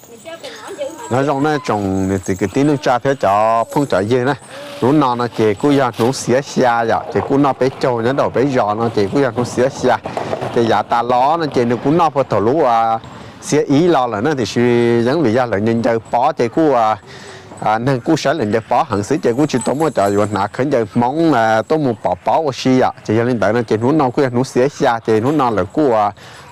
Nyob zoo na tsoom niam txiv kwv tij neej tsa thiab cov phooj cov ywg na. Hnub no no ces kuj yog hnub xiab xya yom, ces kuj noj peb caug nyob rau peb zos no ces kuj yog hnub xiab xya. Ces yav tas los no ces nws kuj noj puag thaum lub xiab ib los lawm na, tiam sis yeej vim yog lawv ncaws ncaws pob ces kuj neeg kuj saib lawv ncaws pob heev xwb ces kuj tsis tau muaj cov yuav hnav khaub ncaws Hmoob tuaj mus pov pob ua si yom. Ces yog li ntawd no ces hnub no kuj yog hnub xiab xya ces hnub no lawv kuj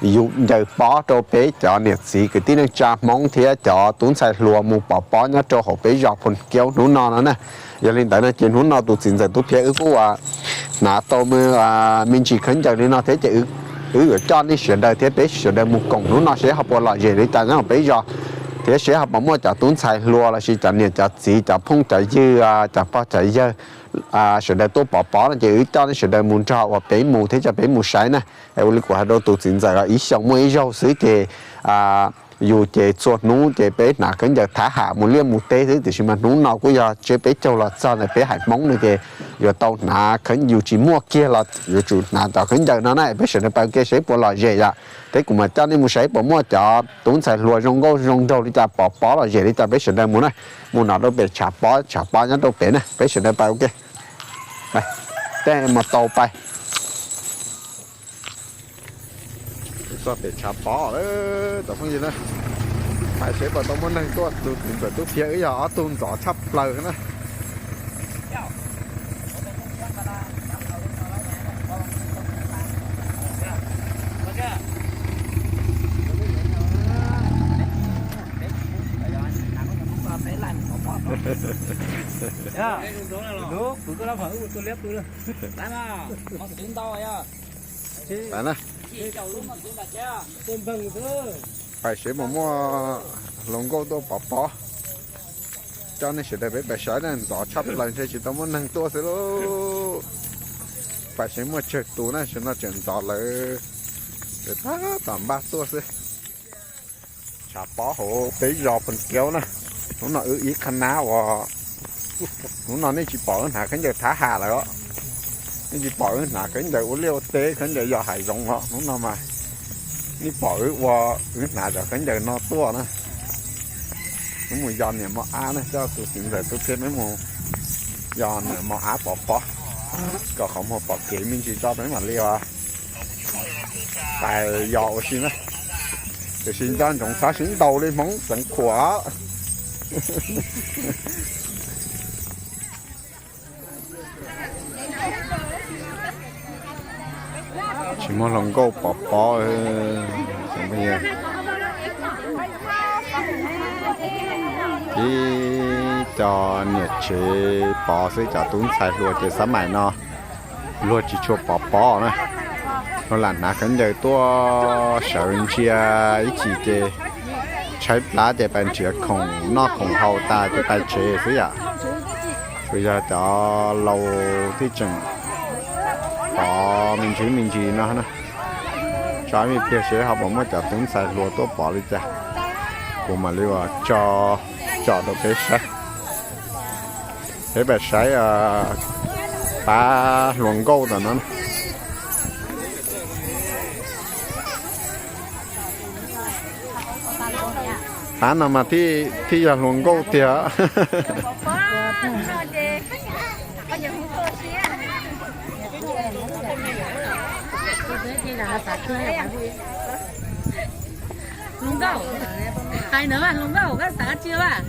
yuav ncaws pob rau peb cov niam txiv kwv tij neej tsa Hmoob thiab cov tub ntxhais hluas mus pov pob nyob rau hauv peb zos Phoos Kiaub hnub no no na. Yog li ntawd no ces hnub no tus txiv ntxawm Tub Phiab wb kuj hnav tau me ntsis khaub ncaws li no thiab ces wb yuav coj nej sawv daws thiab peb sawv daws mus koom hnub no seb ho puas lom zem li cas nyob hauv peb zos, thiab seb ho puas muaj cov tub ntxhais hluas lossis cov niam cov txiv cov phooj cov ywg cov pog cov yawg sawv daws tuaj pov pob no ces wb coj nej sawv daws mus nrog uas peb mus thiab coj peb mus saib na. Es ua li kuv hais rau tus txiv ntxawm os, ib xyoos muaj ib zaug xwb ces yus ces txhua hnub ces peb hnav khaub ncaws thab ham mus liaj mus teb xwb, tiam sis mas hnub no kuj yog tsiab peb caug los txog ntawm peb haiv Hmoob no ces yuav tau hnav khaub, yus tsis muaj kiag los yuav tsum hnav cov khaub ncaws no na. Peb sawv daws pab ua ke seb puas lom zem yom, thiab kuv mam coj nej mus saib puas muaj cov tub ntxhais hluas zoo nkauj zoo nraug li cas pov pob lom zem li cas peb sawv daws mus na. Mus no rau pem tshav pob, tshav pob nyob rau pem na, peb sawv daws pab ua ke. Tej mus tau pais txog pem tshav pob lawm cov phooj ywg na. Pais seb puas tau muaj neeg tuaj, tus txiv ntxawm Tub Phiab wb yog ob tug ntxov tshaj plaws na. Pais na, pais seb puas muaj hluas nkauj tuaj pov pob. Coj nej sawv daws peb pais saib na, ntxov tshaj plaws ntshe tsis tau muaj neeg tuaj xwb lauj. Pais seb muaj tsawg tus na, sawv no tseem ntxov lawm, tag tom npaj tuaj xwb. Tshav pob hauv peb zos Phoos Kiaub na. Hnub no wb ib qhab nab uas hnub no nej tsis pom wb hnav khaub ncaws thab ham lawm os. Nej tsis pom wb hnav khaub ncaws ua liaj ua teb, khaub ncaws yos hav zoov os. Hnub no mas nej pom wb ua, wb hnav cov khaub ncaws no tuaj na. Wb mus yos niam mos ab na, coj tus txiv ntxawm Tub Phiab peb mus yos niam mos ab pov pob, kom qhov muag pom kev me ntsis tso peb mam li os pais yos ua si na. Tiam sis nco ntsoov txhob sib ntaus li Hmoob xeev khuam. Tsis muaj hluas nkauj pov pob. Ib co niam tsev pov xwb, cov tub ntxhais hluas ces xab maim no luag tsis tshua pov pob na. Luag lam hnav khaub ncaws tuaj sawv ntsia ib chim ces tshaib plab ces pais nrhiav khoom noj khoom haus tas ces pais tsev xwb yom. Tsuas yog cov laus thiaj tseem pov me ntsis me ntsis no na. Tso ib me pliag seb ho puas muaj cov tub ntxhais hluas tuaj pov li cas, kuv mam li ua tso tsom rau peb saib. Peb pais saib pab hluas nkauj tom no. Pab no mas thiaj yog hluas nkauj tiag. Hais ntawd mas hluas nkauj koj xav tsis mas.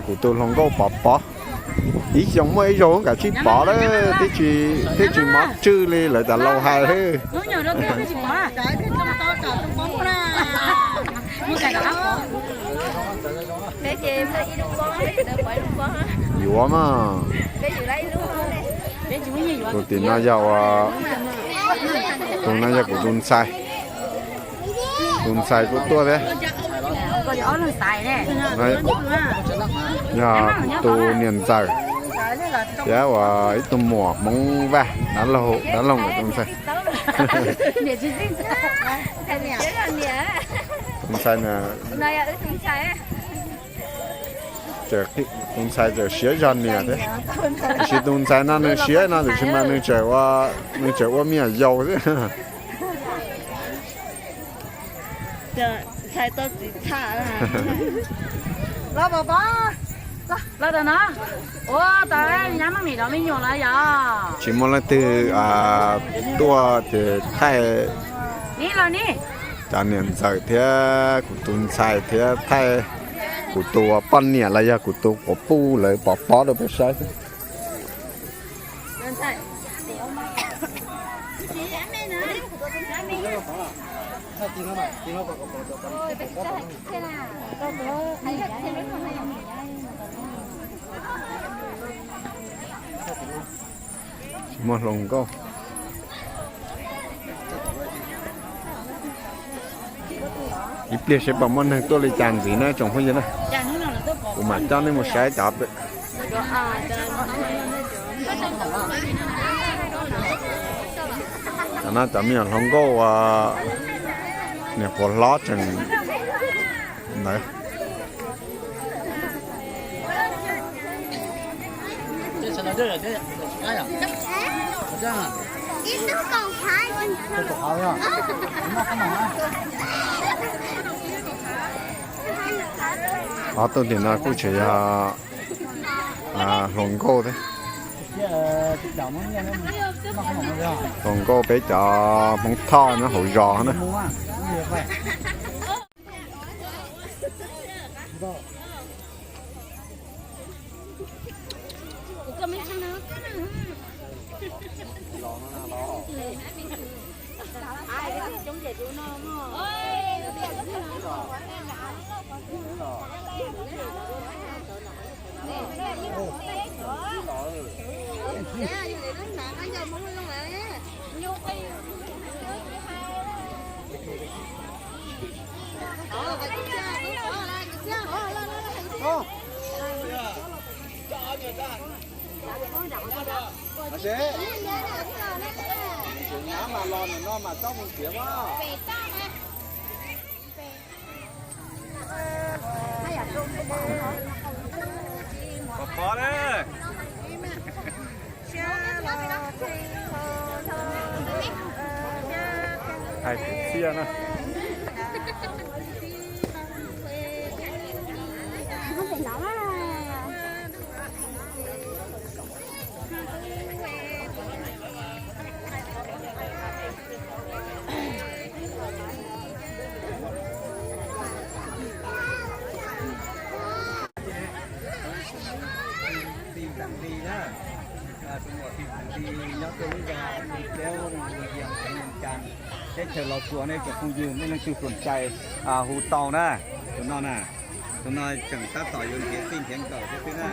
Kuv tus hluas nkauj pov pob, ib xyoos muaj ib zaug nkawd sib pov lawm, thiaj tsis mob tswj li lawv cov laus hais. Yuav mas. Tus tim no yog, tus no yog kuv tus ntxhais. Tus ntxhais kuj tuaj thiab. Yog tus niam ntxawm thiab uas ib tug muam Hmoob Vaj, dab laug nkawd tus ntxhais. Tus ntxhais na, tus ntxhais txawm siab zog niam thiab. Tiam sis tus ntxhais no nws siab no tiam sis mas nws tseem ua me nyuam yaus xwb. Txhais tau txiv txhaj. Los pov pov, los tau no. Ua tau nyab maj mim los me nyuam los yog tsis muaj leej twg tuaj ces thaij. Ni los ni, cov niam ntxawm thiab kuv tus ntxhais thiab thaij kuv tus poj niam los yog kuv tus quas puj lawv pov pob rau peb saib xwb. Tsis muaj hluas nkauj. Ib pliag seb puas muaj neeg tuaj li cas ntxiv na tsoom phooj ywg na. Kuv mam coj nej mus saib cov. Cov no cov me nyuam hluas nkauj uas niam qhuav hlob tseem ntawd. Ob tug tim no kuj tseem yog hluas nkauj thiab. Hluas nkauj peb cov Hmoob Thoj nyob hauv zos na. Pov pov na. Hais kwv txhiaj na. Tij Tam Lis na, tus muam Tij Tam Lis nyob tuaj lub zos Phu Dleb, Vias, Nais Cas, teb chaws Los Tsuas, nej tsoom phooj ywg nej leej twg tuaj cai hu tau na. Tus no na, tus no tseem tab tom yuav nrhiav txij nrhiav nkawm thiab xwb na.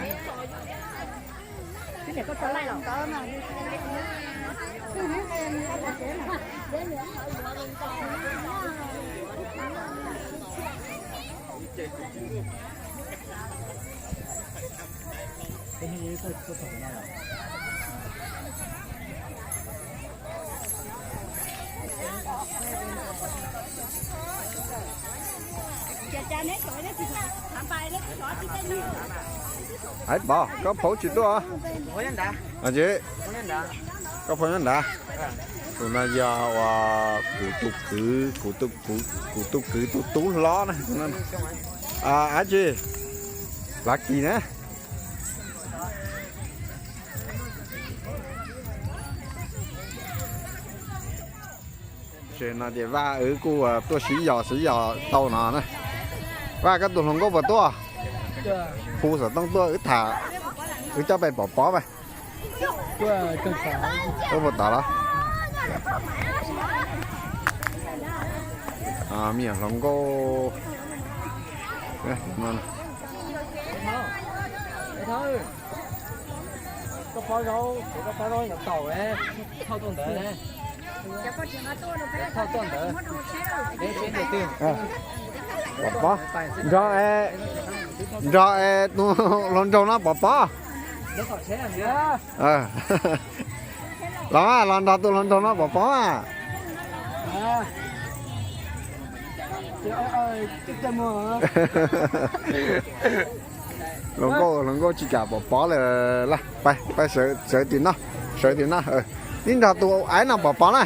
Pov, koj phauj tsis tuaj. Koj phauj nyob nrad. Tus no yog uas kuv tus kwv, kuv tus kwv tus tub hlob na. Ab tsi, Lav Kis na. Ces no ces Vaj wb kuj tuaj sib yos sib yos tau no na. Vaj, koj tus hluas nkauj puas tuaj? Hu xov tooj tuaj wb tham, wb coj pem Pov Pov mas. Wb puas tau los? Me nyuam hluas nkauj. Koj pov zaub, koj pov zaub ntawd tau, thauj tuaj ntawd, thauj tuaj ntawd. Pov Pov, nrog, nrog tus hluas nraug no Pov Pov. Los, los nrog tus hluas nraug no Pov Pov mas. Hluas nkauj, hluas nkauj tsis kam Pov Pov lawm. Pais, pais sawv tim no, sawv tim no. Neb nrog tus aiv no Pov Pov na.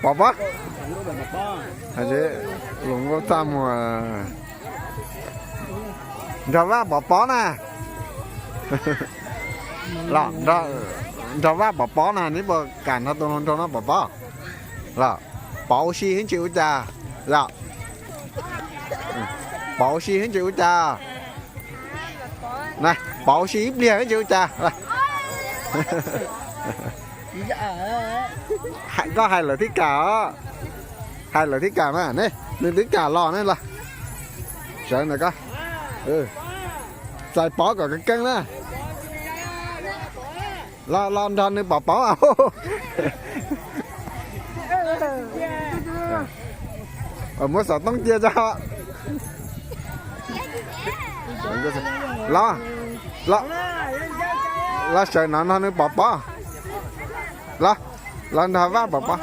Pov Pov. Hluas nkauj txaj muag nrog Vaj pov pob na. Los, nrog Vaj pov pob na, neb puas kam nrog tus hluas nraug no pov pob? Los, pov ua si hib ntsis ua cas? Los, pov ua si hib ntsis ua cas? Na, pov ua si ib pliag hib ntsis ua cas? Koj hais lawv thiaj kam os. Hais lawv thiaj kam mas ne, nws twb kam los ne los. Sawv ntawm koj, txais pov kom kev keej na. Los, los nrog nws pov pob. Muab xov tooj cia tso. Los, los sawv no nrog nws pov pob. Los, los nrog Vaj pov pob.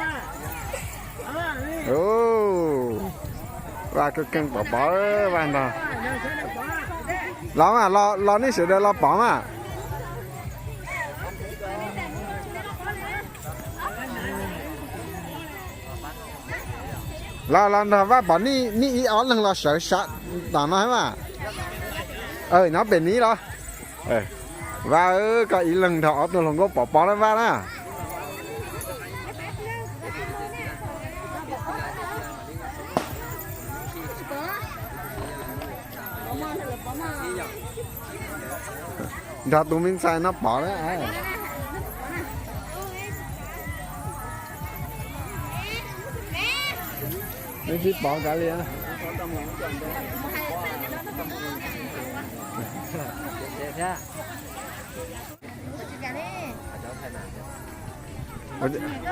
Vaj keej keej pov pob, Vaj nrog. Los mas, los nej sawv daws los pov mas. Los, los nrog Vaj pov, nej ib ob leeg los sawv sab tom no mas. Nyob pem neb los. Vaj, koj ib leeg nrog ob tug hluas nkauj pov pob na Vaj na. Nrog tus me ntxhais no pov na. Neb tsis pov kav liam.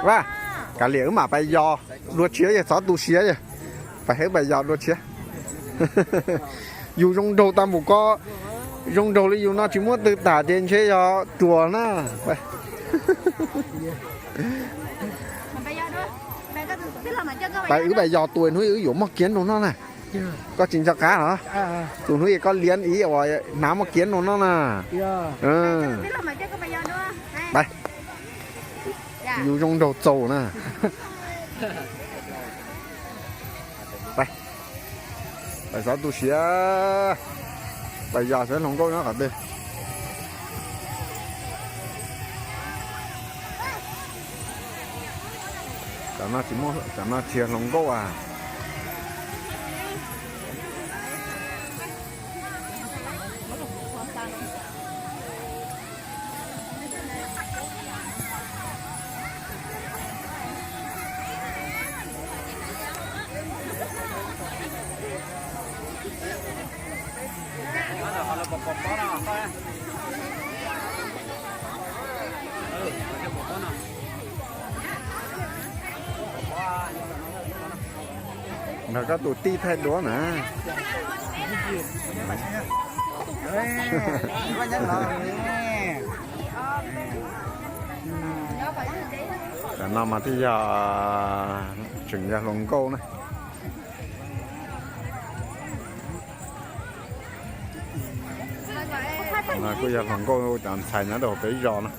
Vaj, kav liam wb mam pais yos dua tshiab yog txhob tu siab yog. Pais, wb pais yos dua tshiab. Yus zoo nraug tag npaum ko, zoo nraug li yus no tsis muaj twg tham ces ntshe yog ruam na. Pais, wb pais yos tus hnub wb yuav muaj kiav nrog noj na. Koj tsis nco qab los? Tus hnub koj liab ib uas hnav muaj kiav nrog noj na. Yus zoo nraug txaus na. Pais, txhob tu siab. Pais yos saib hluas nkauj nyob qhov twg. Cov no tsis yog hluas nkauj a. Nrog koj tus tij thaij duab na. Cov no mas thiaj yog, tseem yog hluas nkauj na. No kuj yog hluas nkauj cov ntxhais nyob rau peb zos na.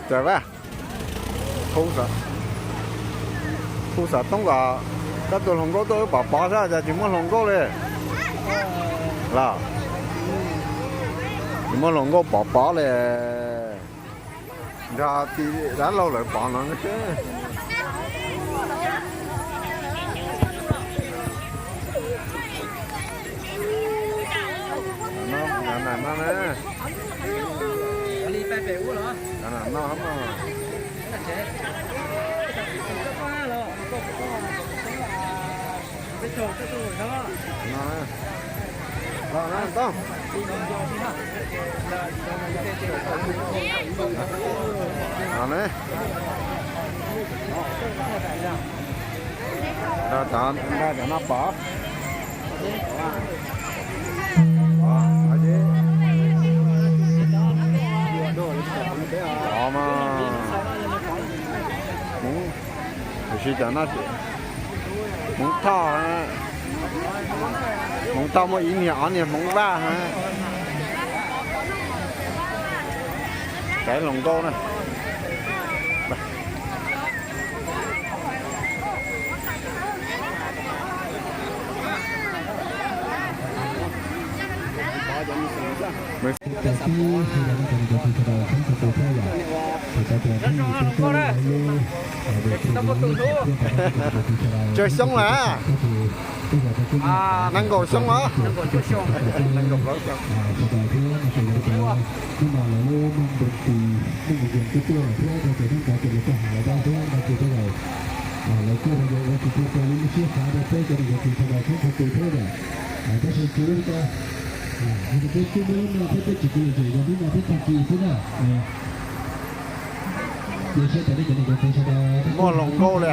Cas Vaj, hu xov tooj kom koj tus hluas nkauj tuaj wb pov pob saib cas tsis muaj hluas nkauj li. Los, tsis muaj hluas nkauj pov pob li. Nrog tij dab laug lawv pov no. No, no na. Nrog cov no pov. Pov mas Tsis cov no, Hmoob Thoj, Hmoob Thoj muaj ib niag ob niag Hmoob Vaj. Caiv hluas nkauj na. Tsawg xyoo lawm? Nees nkaum xyoo os. Nees nkaum plaub xyoo. Muaj hluas nkauj li pom lawv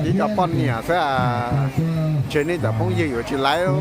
tib cov poj niam xwb, ntshe nej cov phooj ywg yuav tsis laib.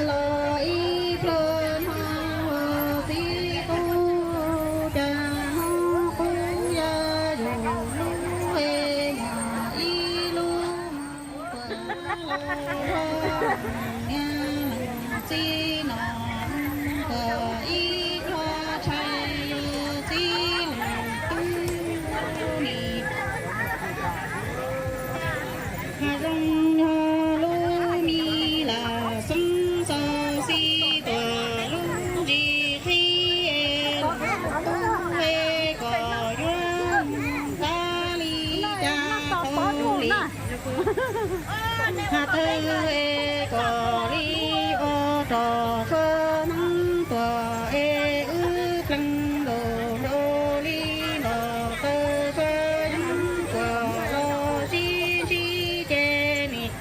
Los ib pliag no txiv kuj cas no kuj yog yus lub ib lub txiv no tuaj ib qho tshais yus txiv lus tub ni. Zoo yog lub mi lam xoob xo xi tuam lub ntsis qhib es lub tub es kom yuav mus qab li cas qhov li. Has tawg es kom li ua rog sua neeb tuam es wb pleev nkaus nraud li los tawg sua yeeb tuam los sib ntsib ces nim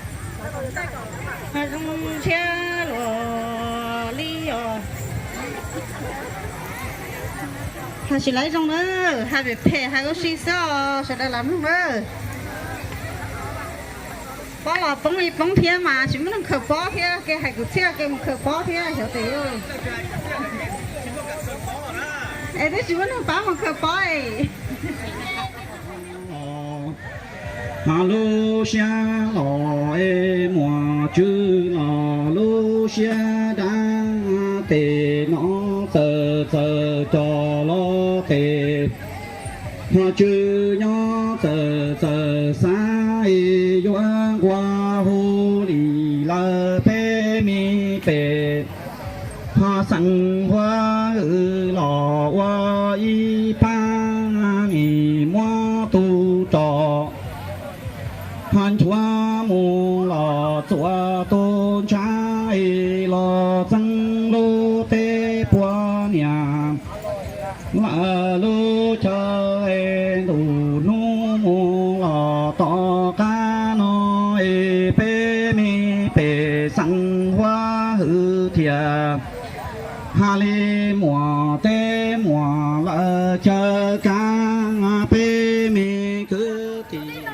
zoo ntshiab luag li os. Hais tsis laib zoo na, hais phem phem hais ua si xwb os sawv daws lam mloog na. Pob los poob li poob thiab mas tsis muaj neeg khaws pob thiab, kev hais kwv txhiaj kev mus khaws pob thiab xyov tes. Es twb tsis muaj neeg pab mus khaws pob es. Mas lub siab los es muaj tswv los lub siab dab tes no txawm txawm cov los tes. Ho tswv nyob txawm txawm xav es yuav nqua hu li lawv peb me pem. Ho xeem huab hwm los ua ib pab nim muab tu rog. Qhov ntsuav mus los txuas tus ntshav es los txeeb lub teb puag niam lawm lub chaw es ntuj hnub mus los tom qab no es peb me pej xeem huab hwm thiaj ha li muam teb muam lawv chaw kab peb me kwv tij.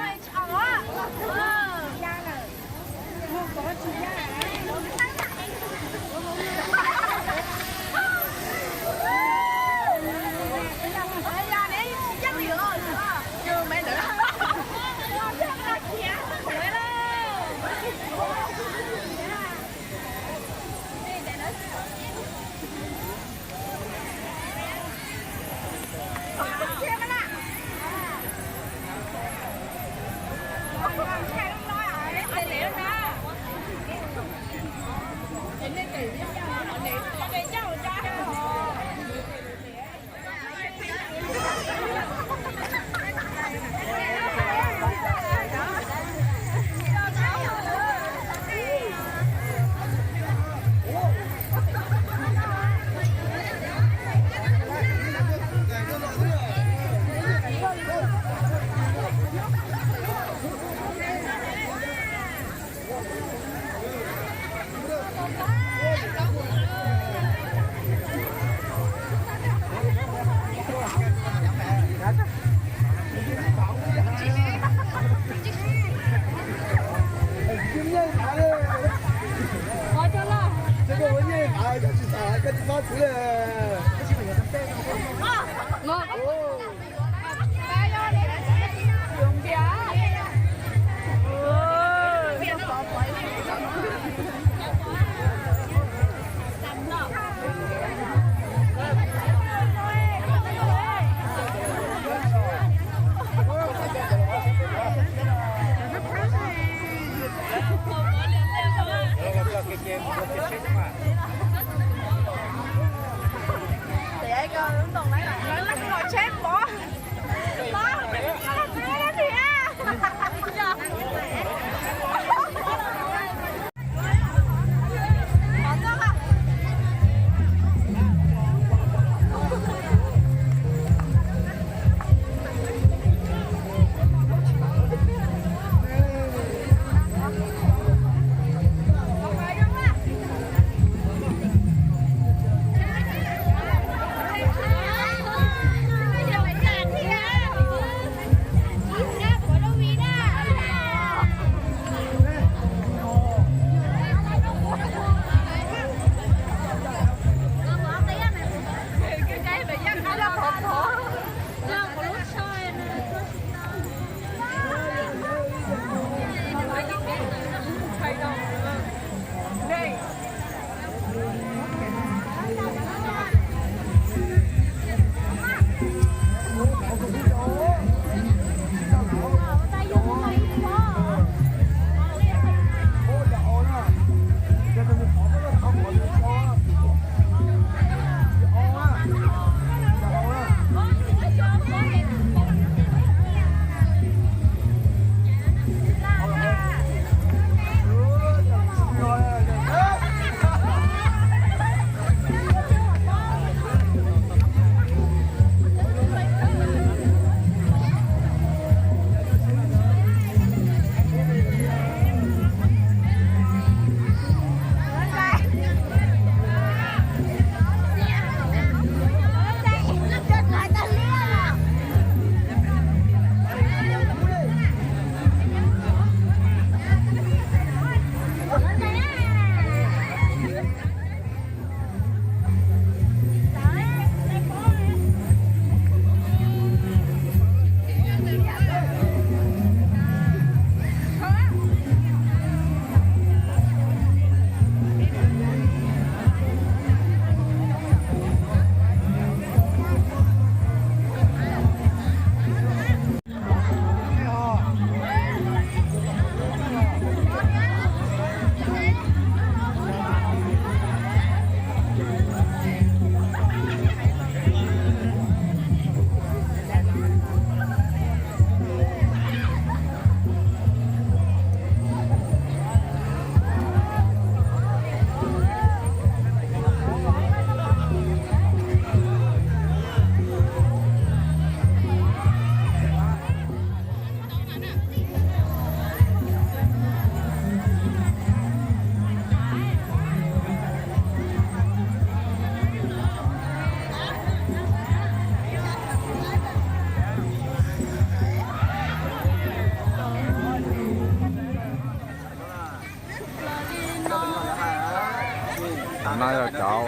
No yog cov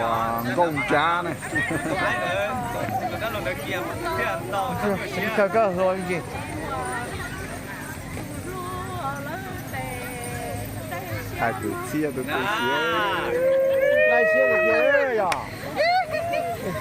nkauj nrab ne. Kawg kawg hluas li. Hais kwv txhiaj tus kwv txiv. Laj siab tiag yog. Kuv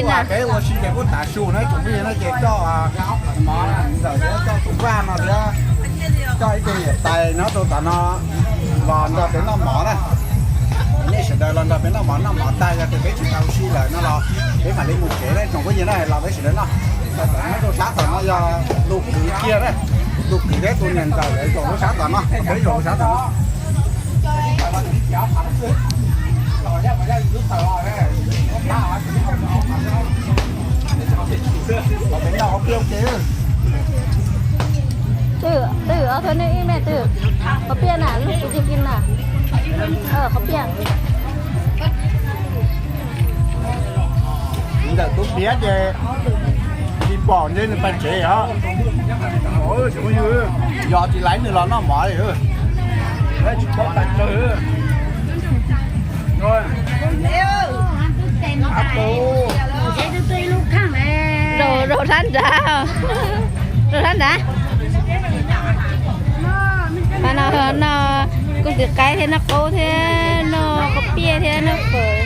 ua peb ua si ces kuj tav su na, tsoom phooj ywg no ces coj mov ntawm thiab coj tus vaj no thiab coj ib tug niam tais nyob rau tom no los nrog peb noj mov na. Nej sawv daws los nrog peb noj mov, noj mov tag yog tias peb tsis tau ua si lawm no los peb mam li mus tsev na tsoom phooj ywg na, los peb sawv daws noj. Nyob rau sab tom no yog tus kwv kiag na, tus kwv thiab tus niam ntxawm lawv zaum rau sab tom no, peb zaum rau sab tom no. Twm, twm, ob thawj nej ib me twm, qhov piaj na, lub kuv cig kim na, qhov piaj. Ntawm tus piav ces tsis pom ntshe nws pais tsev os. Yog tsis laiv nws los noj mov li. Tsis paub tas tsawg. Zaum, zaum sab nrad, zaum sab nrad. Qhov no noj koj tus qaib thiab noj qaub thiab noj qhov piaj thiab noj fawm.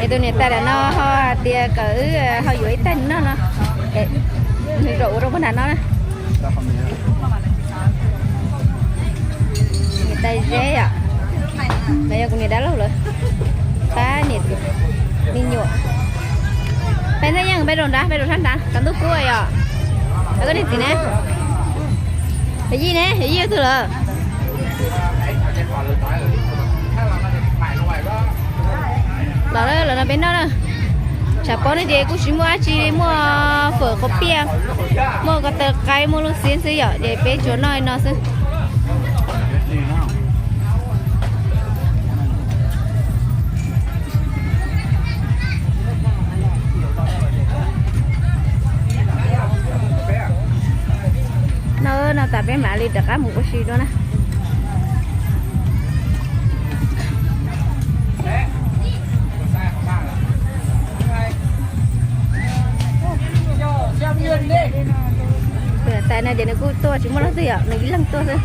Es tus niam tais lam no ho hais tias kom wb ho yuav ib taig noj no. Nws zaum ua rau pag nram no na. Niam tais Zeb yom, no yog kuv niam dab laug lawm. Pab niam txiv me nyuam. Peb ntxhais yeej peb zaum nrad, peb zaum sab nrad, tsaus ntuj kub yom. Koj niam txiv ne? Yog Yij ne? Yog Yij twg lawm? Los lawm no peb noj na. Tshav pob no ces kuj tsis muaj dab tsi, muaj fawm qhov piaj, muaj ko taw qaib, muaj lub xiab xwb yom, ces peb tsuas noj li no xwb. No, no tas peb mam li rov qab mus ua si dua na. Tais no ces nws kuj tuaj tsis muaj leej twg yom, nws ib leeg tuaj xwb.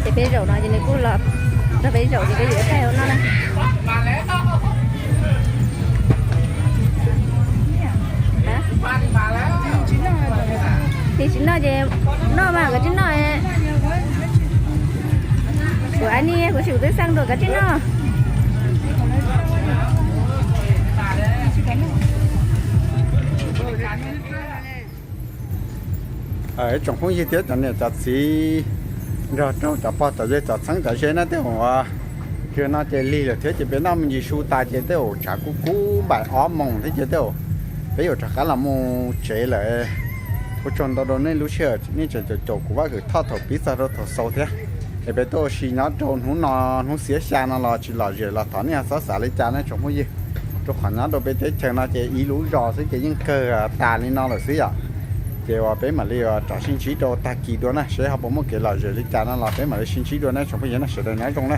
Ces peb zaum no ces nws kuj los nrog peb zaum ces peb yuav ib taig ua noj na. Nws tsis noj ces noj mas kov tsis noj. Kuv a ni kuv tsis kuv twb xaj dua kov tsis noj. Ib tsoom phooj ywg thiab cov niam cov txiv nrog rau cov pog cov yawg cov txheeb cov ze na, tej uas kawg no ces lig lawm thiab ces peb noj me ntsis su tas ces tej uas tshav kub kub npaum ob moos thiab ces tej uas peb yuav rov qab los mus tsev lawm. Ua tsaug ntau rau nej lub sij hawm nej tseem caum caum kuv Vaj Kwm Thoj thaum pib txog rau thaum xaus thiab. Es peb tuaj ua si nyob rau hnub no, hnub xiab xya no los tsis lom zem los thov nej txhob xav li cas na tsoom phooj ywg. Rau qhov nyob rau peb teb chaws no ces ib lub zos xwb ces yeej kawg tas li no lawm xwb yom. Ces uas peb mam li rov sib ntsib rau tag kis dua na, seb ho puas muaj kev lom zem li cas no los peb mam li sib ntsib dua na tsoom phooj ywg na, sawv daws nyob zoo na.